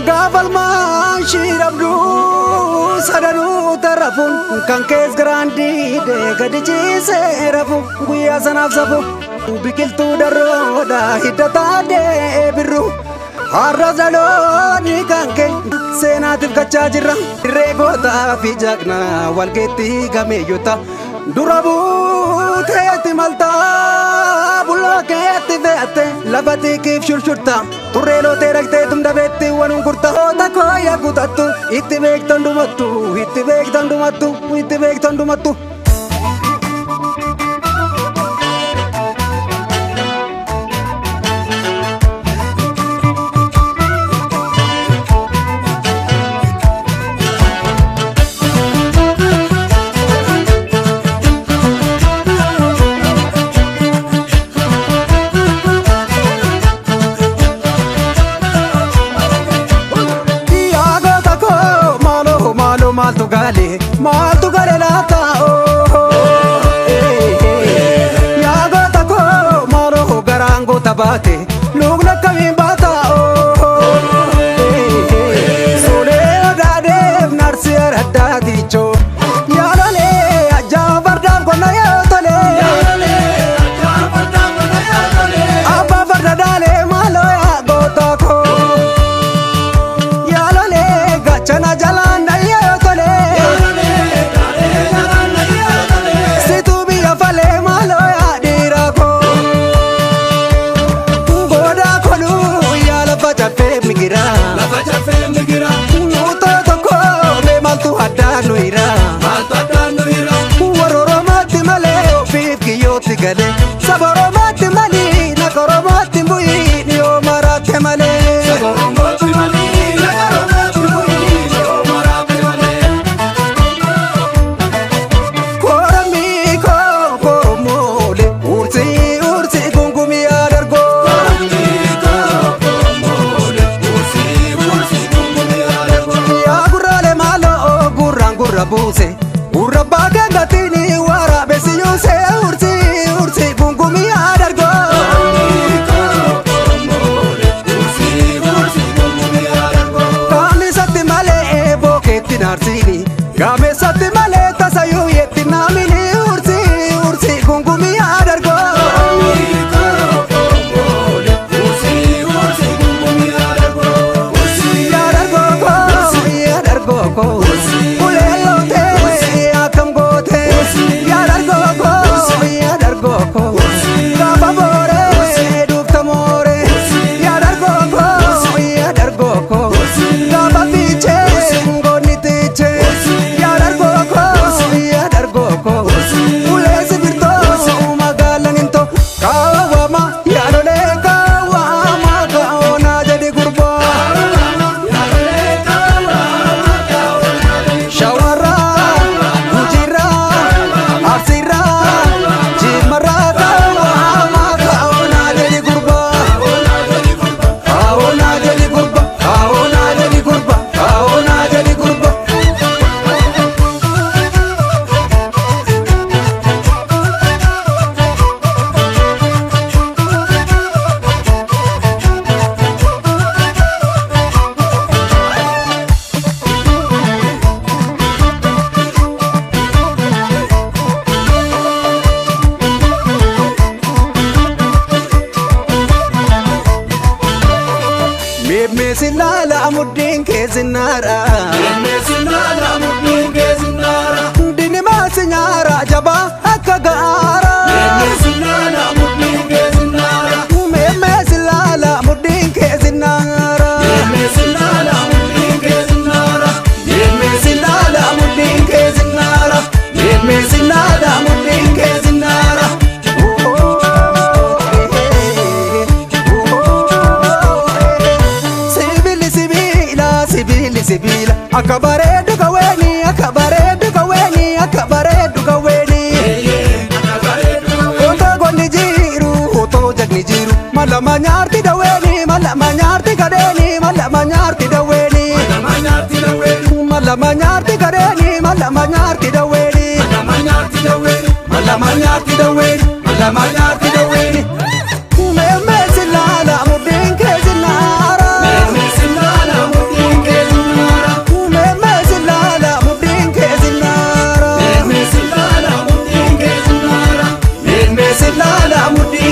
Gaafalmaan shiirabduu sadanuu tarrafuun kan kees giraandiidee gadi ciisee rafu guyyaa sanaaf safu biqiltuu darroodha hidda taadee birru har'a dhaloonni kan kee seenaatiif gachaa jirra dirree gootaa fi jaqnaa walgeetti gameeyyota dura buuteetti maltaa bulloo keetti fe'atte lafa tikiif shurshurta turree lootee dhaqxee tumdabeetti wanuun gurta hoota kooya kutattu itti beektan dhumattu itti beektan dhumattu itti beektan dhumattu. Yaa goota koo maaloo maaloo maaltu galee maaltu galee laata oo. Yaa goota koo maaloo garaan goota baate lukna akkamiin baata oo. Solee odaadeef narsi araddaa tiichoo yaalolee ajjaa fardaan qonna yoo tolee. Abbaa farda daalee maaloo yaa goota koo. Yaalolee gaachana jalaan dhayyee tolee. Situu biyya falee maaloo yaa dhiira koo. Goodaa koluu yaa lafa caffee migira. Lafa caffee migira, Muutoo tokko mee maaltu addaan nu hira. maaltu addaan nu hira? Warra Oromootti malee ofiif kiyyootti galee. Saba Oromootti malee naqa Oromootti hin bu'iin yoo maraatte malee. Saba Oromootti malee, lafa Oromootti bu'ii, yoo maraate malee. Koramii koo koromoolee ursii ursii gungumii adargoo. Yaa gurraalee maaloo gurraan gurra buuse gurra baakee gatiin waraabessi yuuse ursii ursii gungumii adargoo. Kaamisatti malee bookeetti naarsiini gameessatti malee tasayyuu yetti naamini ursii ursii gungumii adargoo. Yaa dargoo yaa dargoo ulee lootee akkam gootee yaa dargoo yaa dargoo gaafa booree duufta mooree yaa dargoo yaa dargoo gaafa fiichee ngoonni tiichee yaa dargoo yaa dargoo ulee sibirtoo magaalaan hin ta'u kaawwama yaalolee kaawwama kaa'oonaa jedhi gurbaa. Shawarraa, Gujiirraa, Arsiirraa, Jimmarraa kaawwamaa kaa'oonaa jedhi gurbaa. Kaa'oonaa jedhi gurbaa, kaa'oonaa jedhi gurbaa, kaa'oonaa jedhi gurbaa. Meemmeesi laala mudhiin keessinnaadha. Dinimaa si nyaara jabaa akka gaara. Meemmeesi laala mudhiin keessinnaadha. Meemmeesi laala mudhiin keessinnaara. Meemmeesi laala mudhiin keessinnaara. Sibiili sibiila sibiili sibiila akka bareedu kaweeni akka bareedu kaweeni akka bareedu kaweeni. Otoo gonni jiru otoo jagni jiru malama nyaarti daweeni malama nyaarti kadeeni malama nyaarti daweeni malama nyaarti kadeeni malama nyaarti daweeni malama nyaarti daweeni malama nyaarti daweeni. Meemmeesi laala mudhiin keessi naara. Yaa mudhii.